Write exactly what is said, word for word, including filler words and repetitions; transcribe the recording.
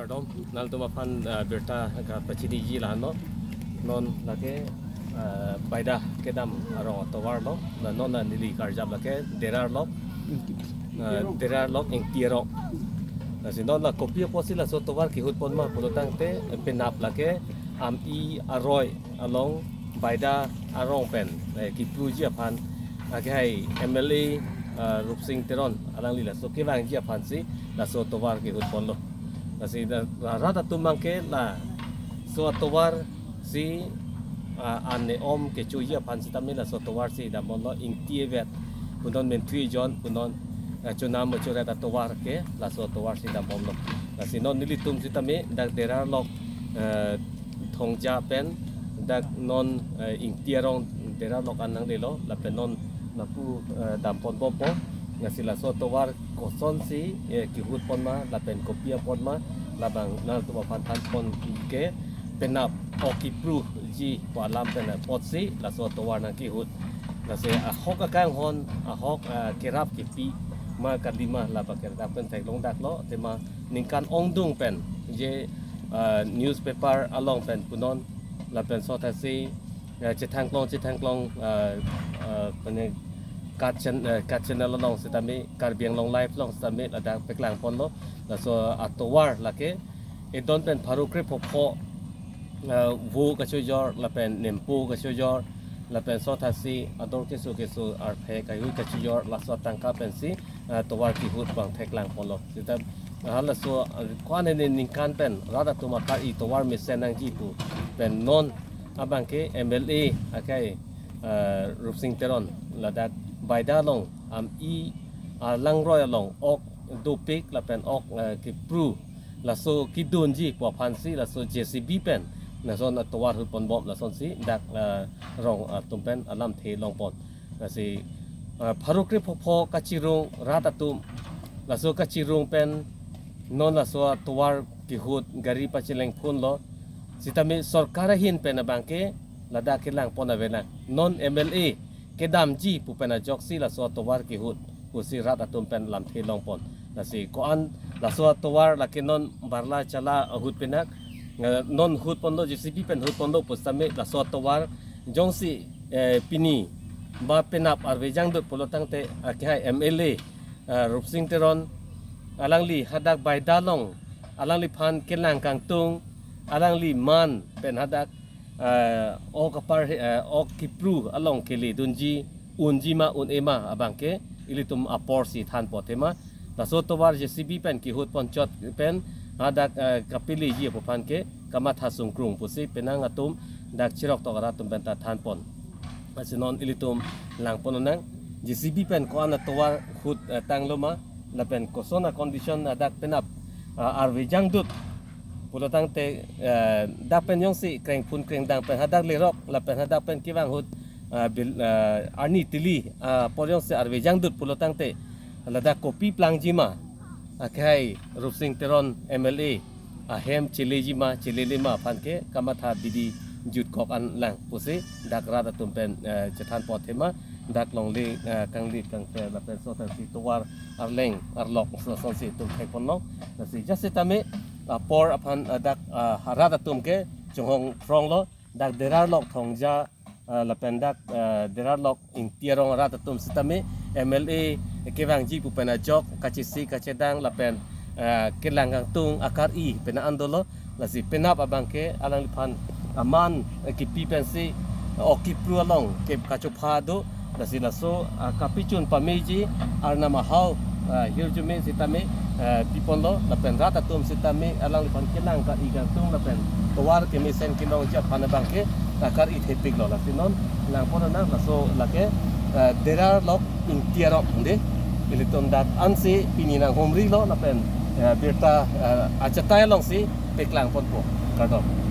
Kardom, nanglitum aphan, ah, birta kapachiniji lahenlo. Non lake, ah, Baida kedam arong atovar lo. La non la neli karjap lake Derar Lok, ah, Derar Lok Ingti Arong. Lasi non la kopi apotsi laso tovar kihut pon ma pulo tangte, penap lake Ami Aroi along Baida arong pen, eh, kipruji aphan, akehai M L A, ah, Rupsing Teron alangli laso kevangji aphansi laso tovar kihut ponlo. Lasi la, la rat atum abangke laso atovar si, ah, an ne-om kechoji aphan sitame laso tovar si dam ponlo, ingti evet punon, menthui ejon punon, ah, chonam achoret atovar ke laso tovar si dam ponlo. Lasi non nelitum sitame dak Derar Lok, eh, Thongja pen dak non, eh, Ingti Arong Derar Lok an nanglelo, lapen non lapu, eh, dam pon bompo. Lasi laso tovar kosonsi, eh, kihut pon ma, lapen kopi apot ma, labang nanglitum aphan than pon ke, penap ok kipruji pu alam pen apotsi laso tovar nangkihut. Lasi ahok akanghon, ahok, eh, kerap kepi ma kali ma, labang ke dak pen theklong daklo, tema ningkan ongdung pen je, ah, newspaper along pen punon, lapen sothasi, eh, chethangklong chethangklong, ah, ah, mane kat chan-, eh, kat channel along sitame, Karbi Anglong Live along sitame ladak paklang ponlo. Laso atovar lake edon pen pharo kre phopho, ah, vo kachojor, lapen nempo kachojor, lapen sothasi ador keso keso arphe kahui kachojor, laso atangka pensi, ah, tovar kihut abang theklang ponlo. Sita, ah, laso, ah, ko-an ne ningkan pen rat atum akar-i tovar mesen nangji pu pen non abangke M L A akehai, ah, Rupsing Teron ladak Baida along Ami Alangroi along ok dopik lapen ok, ah, kipru laso kidunji pu aphansi laso J C B pen lason atovar hut pon bom, lasonsi dak, ah, rong atum pen alamthe long pon. Lasi, ah, pharo kre phopho kachirung rat atum, laso kachirung pen non laso atovar kihut gari pacheleng phunlo. Sitame sorkar ahin pen abangke ladak kelang pon avelang. Non M L A kedamji pu pen ajoksi laso atovar kihut pusi rat atum pen lamthe long pon. Lasi ko-an laso atovar lake non barla chala ahut pinak, eh, non hut ponlo, J C B pen hut ponlo pusitame laso atovar jongsi, eh, pini ba penap arve jangdut pulo tangte akehai M L A, eh, Rupsing Teron alangli hadak Baida along alangliphan kelang kangtung, alangli man pen hadak, eh, ok apar, eh, ok kipru along kele dunji, unji ma un-e ma abangke ilitum aporsi than pon thema. Laso tovar J C B pen kihut pon chot pen hadak, eh, kapeleji pu aphan ke kamatha sungkrung pusi penang atum dak chirok tok arat atum pen ta than pon. Lasi non ilitum lang pon nang, J C B pen ko-an atovar hut, eh, tanglo ma, lapen koson a condition hadak penap, ah, arve jangdut pulo tangte, eh, dak pen jongsi krengphun krengdang pen hadak lerok, lapen hadak pen kevang ahut, ah, bil, ah, arni tili, ah, apor jongsi arve jangdut pulo tangte, ladak kopi plangji ma, akehai Rupsing Teron M L A ahem cheleji ma chelele ma aphan ke kamatha bidi jutkok an lang pusi dak rat atum pen, eh, chethan pon thema, dak longle, eh, kangli kangte lapen sothasi tovar arleng arlok lasonsi itum thek pon long. Lasi just sitame apor aphan, eh, dak, eh, rat atum ke chonghong thronglo, dak Derar Lok Thongja, eh, lapen dak, eh, Derar Lok Ingti Arong arat atum sitame M L A kevangji pu pen ajok kachisi kachedang lapen, eh, kelang kangtung akar-i pen an dolo. Lasi penap abangke alangliphan aman, eh, kipi pensi, eh, ok kipru along ke kachopha do. Lasi laso, ah, kapachun pameji Arnam ahau, ah, hirjume sitame, ah, pi ponlo, lapen rat atum sitame alangliphan kelang kar-i kangtung lapen tovar kemesen kelongji aphan abangke, ah, kar-i thepiklo. Lasi non lang pon nang, laso lake, ah, Derar Lok Ingti Arong de. Ilitum dak ansi pini nanghumrilo lapen, ah, birta, ah, achatai alongsi paklang ponpo. Kardom.